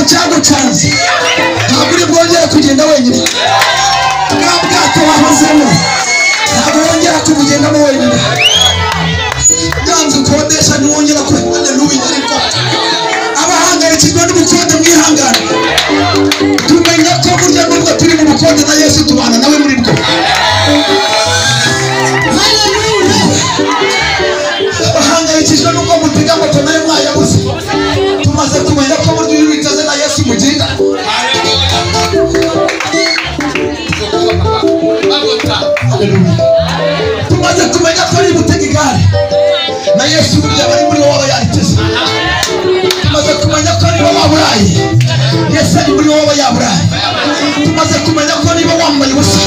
Cyagucanze ntabwo uri bwongere kugenda wenyine, bwa bwato wahozemo ntabwo wongera kubugendamo wenyine, byanze ukodesha ntiwongera ku haleluya. Ariko abahangayikirwa n'ubukode mwihangane, tumenya ko burya nubwo turi mu bukode na Yesu tubana nawe muri bwo. Haleluya. Abahangayikishijwe n'uko mutega moto nayo mwayabuze, tumaze kumenya ko burya iyo witaze na Yesu mugenda. Haleluya. Tumaze kumenya ko ari gutega igare na Yesu burya bari muri wowe yariteze. Tumaze kumenya ko niba waburaye Yesu ari muri wowe yaburaye. Tumaze kumenya ko niba wambaye ubusa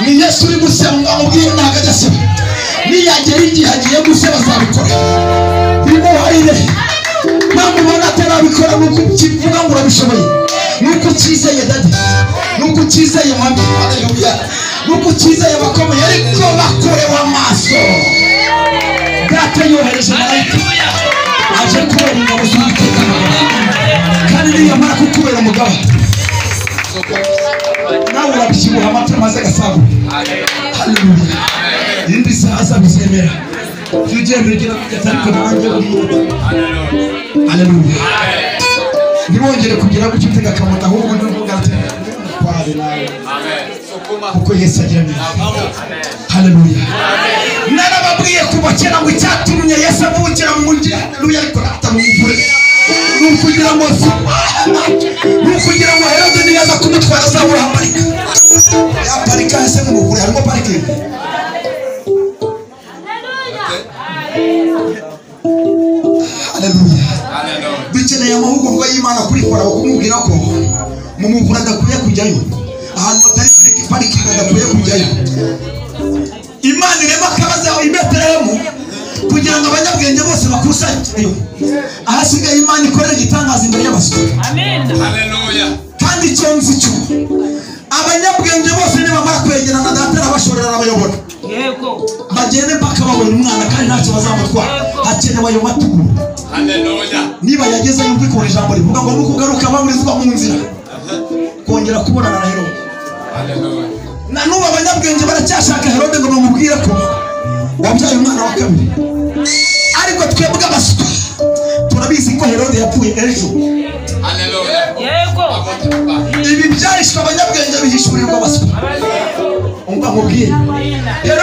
ni Yesu uri guseba ngo amubwire ntabwo ajya aseba, niyagera igihe agiye guseba azabikora. Bimuharire, namubona atarabikora nuko ukivuga ngo urabishoboye, nuko ukizeye mami, haleluya, nuko ukizeye abakomeye, ariko bakorewe amaso. Data yohereje marayika aje kubera ingabo z'Uwiteka, kandi niyamara kukubera umugaba nawe urabyibuha amata maze agasagura. Haleluya. Indi saha azabizemera tujye bigira kugeza ariko nanjye buriya. Haleluya. Ntiwongere kugira gutyo utega akamoto, ahubwo uvuga ati kware nawe, kuko Yesu agira neza. Haleluya. Narababwiye kuva kera ngo icyatumye Yesu avukira mu mujyi, haleluya, ariko atamuvure, ni ukugira ngo Herode niyaza kumutwara azabura aparika. Yaparika ese mu muvure harimo parikingi. Haleluya. Dukeneye amahugurwa y'Imana kuri Farawo, kumubwira ko mu muvure adakwiye kujyayo, ahantu hatari parikingi adakwiye kujyayo. Imana irema akabazo i Betelehemu kugira ngo abanyabwenge bose bakusanyireyo, ahasigaye Imana ikorera igitangaza imbere y'abaswa. Haleluya. Kandi icyo nzi cyo, abanyabwenge bose nibamara kwegerana Data arabashorera arabayobora, bagende mpaka babona umwana, kandi ntacyo bazamutwara. Hakenewe ayo maturo. Haleluya. Niba yageze yumva ikora ijambo rivuga ngo nukugaruka baburizwa mu nzira kongera kubonana na Herode. Haleluya. Na n'ubu abanyabwenge baracyashaka Herode ngo bamubwire ko wabyaye umwana wa kabiri, ariko twebwe abaswa turabizi ko Herode yapfuye ejo. Haleluya. Ibi byahishwe abanyabwenge bihishurirwa abaswa. Umva nkubwire, Herode